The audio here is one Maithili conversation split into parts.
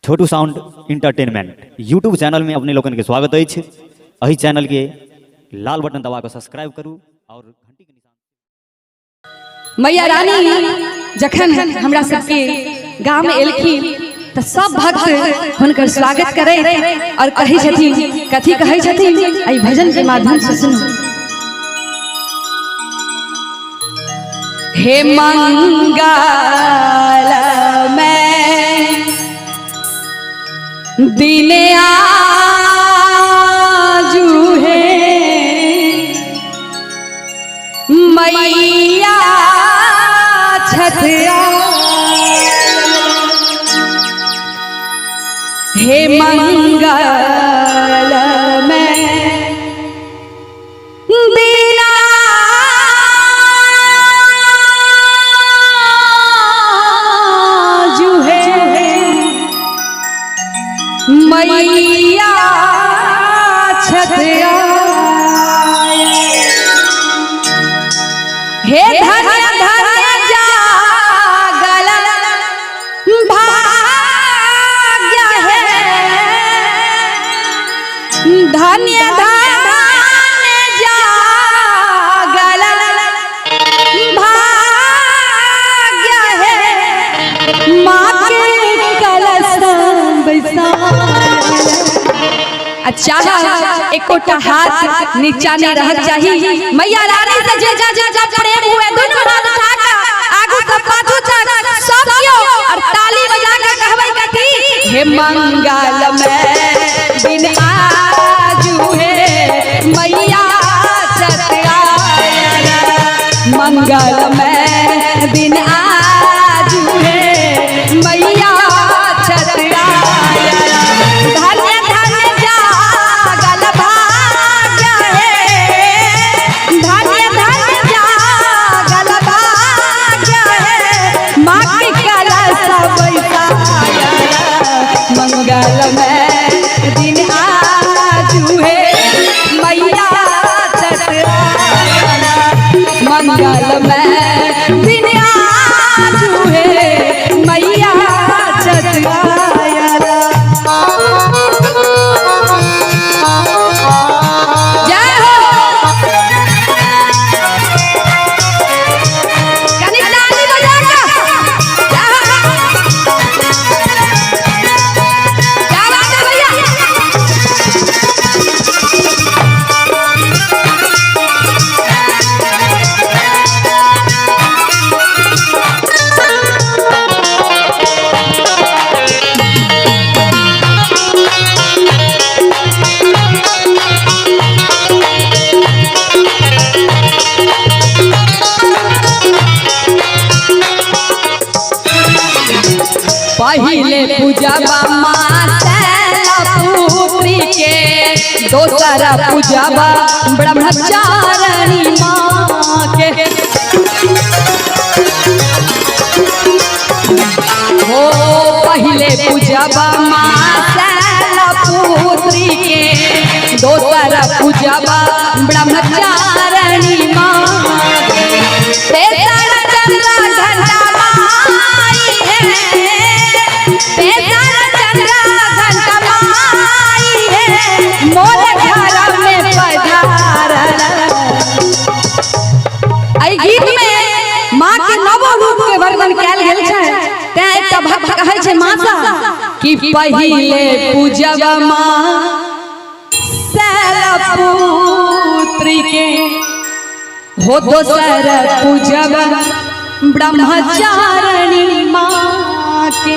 छोटू साउंड इंटरटेनमेंट यूट्यूब चैनल में अपने लोगन के स्वागत अछि। एहि चैनल के लाल बटन दबा के सब्सक्राइब करू और घंटी के निशान। मैया रानी जखन हमरा सबके गाँव में एलखिन तऽ सब भक्त हुनकर स्वागत करे और कहै छथिन, कथी कहै छथिन एहि भजन के माध्यम से सुनू। हे मंगल में दिन आजू है मैया छथिया, हे मंगल में दिन आजू है मैया छथिया, हे धन्य धन्य जागल भाग्य है, धन्य धन्य जागल भाग्य है, माँ के कलश बैसा। अच्छा एकोटा हाथ नीचा नहीं रहक चाही। मैया रानी से जे जे जे प्रेम हुए दोनों हाथ उठा के आगू से पाछू तक सब कियो और ताली बजा के कहबै कथी, हे मंगल में दिन आजू है मैया चतरायल, मंगल में दिन आजू है मैया चतरायल, धन्य धन्य जागल भाग्य है, धन्य धन्य जागल भाग्य है, माँ के कलश बैसायल, मंगल में दिन आजू है मैया चतरायल, मंगल में दिन आजू है मैया चतरायल। जय हो। कनी ताली बजा के। जय हो। क्या बात है भैया। पहिले पूजबा माँ शैलपुत्री के, दोसर पूजबा ब्रह्मचारिणी माँ के। हो पहिले पूजबा माँ शैलपुत्री के, दोसर पूजबा ब्रह्मचारिणी माँ के। तेसर चंद्र घंटा माई है, तेसर चंद्र घंटा माई है, मोर घर में पधारल। एहि गीत में माँ के नवो रूप के वर्णन कयल गेल छै, तें एकटा भक्त कहै छै माँ सँ कि पहिले पूजब माँ शैलपुत्री के, हो दोसर पूजब ब्रह्मचारिणी माँ के।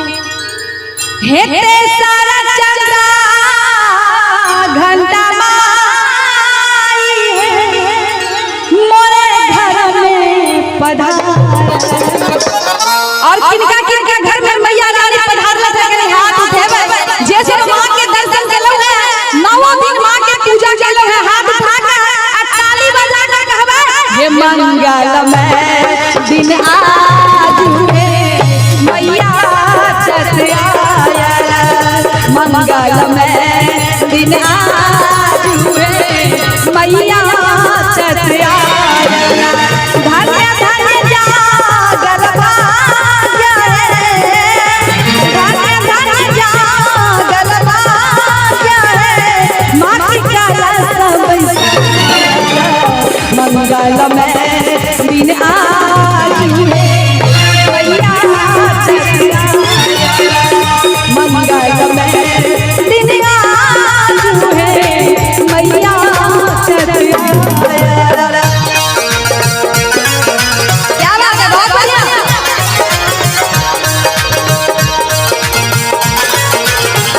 हे तेसर चंद्र घंटा माई है, मोरे घर में पधार। और किनका किनका घर में मैया रानी पधारल छै, कनी हाथ उठेबै। जे सब माँ के दर्शन केलहुँ है, नवो दिन माँ के पूजा केलहुँ है, हाथ उठा के आ ताली बजा के कहबै, हे मंगल में दिन आजू है मैया चतरायल, मंगल में दिन आजू है मैया चतरायल, धन्य धन्य जागल भाग्य है, धन्य धन्य जागल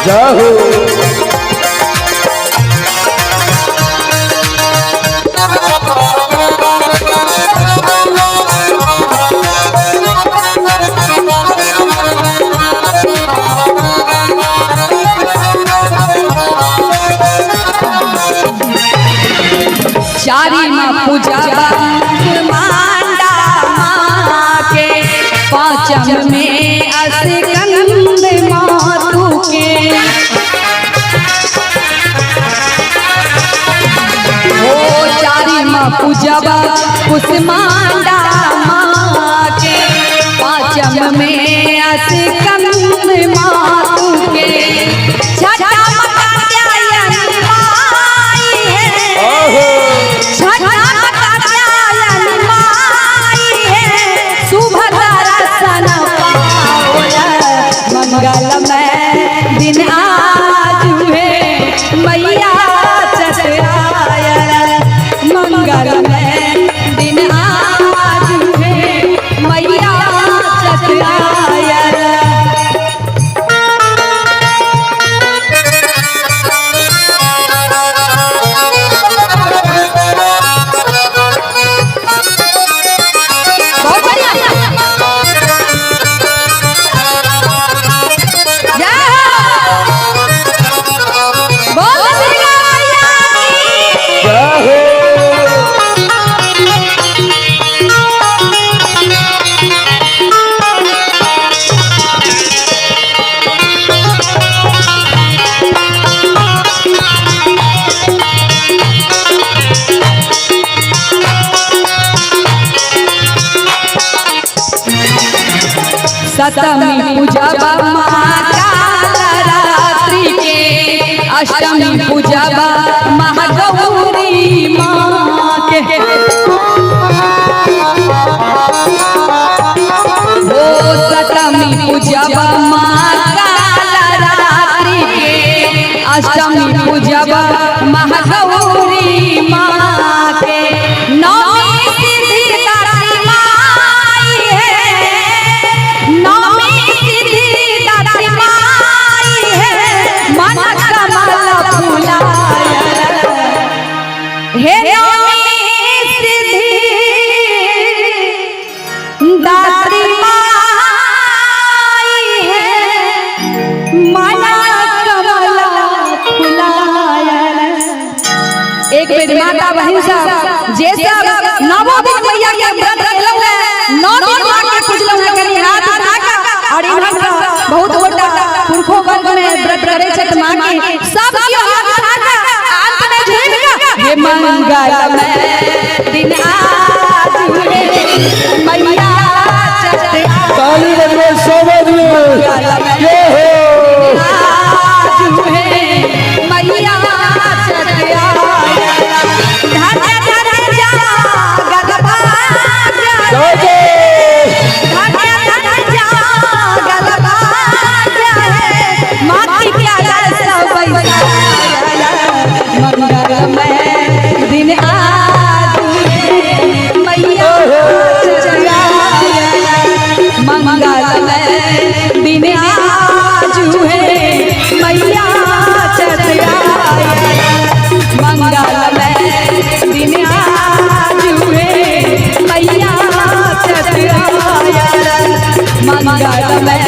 जय हो। चारिम पूजा मांडा माँ के, पांचम में अस्कंद मातु के। ओ चारिम पूजा कुष्मांडा माँ के, पांचम में अस्कंद मातु के। छठा कात्यायन माई है, छठा कात्यायन माई है, शुभ दर्शन पाओला। मंगलमय दिन आज है मैया चतरायल, मंगलमय दिन आज है मैया चतरायल। बहुत बढ़िया, जय हो, बोल दुर्गा मैया की। जय हो। सप्तमी पूजा महाकालरात्रि के, अष्टमी पूजा महागौरी माँ के। ओ सप्तमी पूजा महाकालरात्रि के, अष्टमी पूजा महागौरी माँ के। नौमी सिद्धिदात्री माई है, नौमी सिद्धिदात्री माई है, मन कमल फुलायल। हे नौमी सिद्धिदात्री माई है, मन कमल फुलायल। एक बेर माता बहन सब जे सब नवो दिन मैया के व्रत रखलहुँ है, 9 दिन माँ के पूजलहुँ है, कनी हाथ उठा के। और इम्हर से बहुत गोटा पुरखो वर्ग में व्रत करे छथि माँ के, सब केओ हाथ उठा के अंत में झूमि के हे मंगलमय दिन आज हे मैया चतरा ताली बजबे, सौ बजबे। जय हो। आज हे मैया चतरा। धन्य धन्य जागत भाग्य, जय जय। धन्य धन्य जागल भाग्य है, माँ की प्यारा सब मंगलमय दिन आज है मैया चतरा। मंगलमय दिन आज है मैया चतरा। मंगलमय दिन आज है मैया चतरा। मंगलमय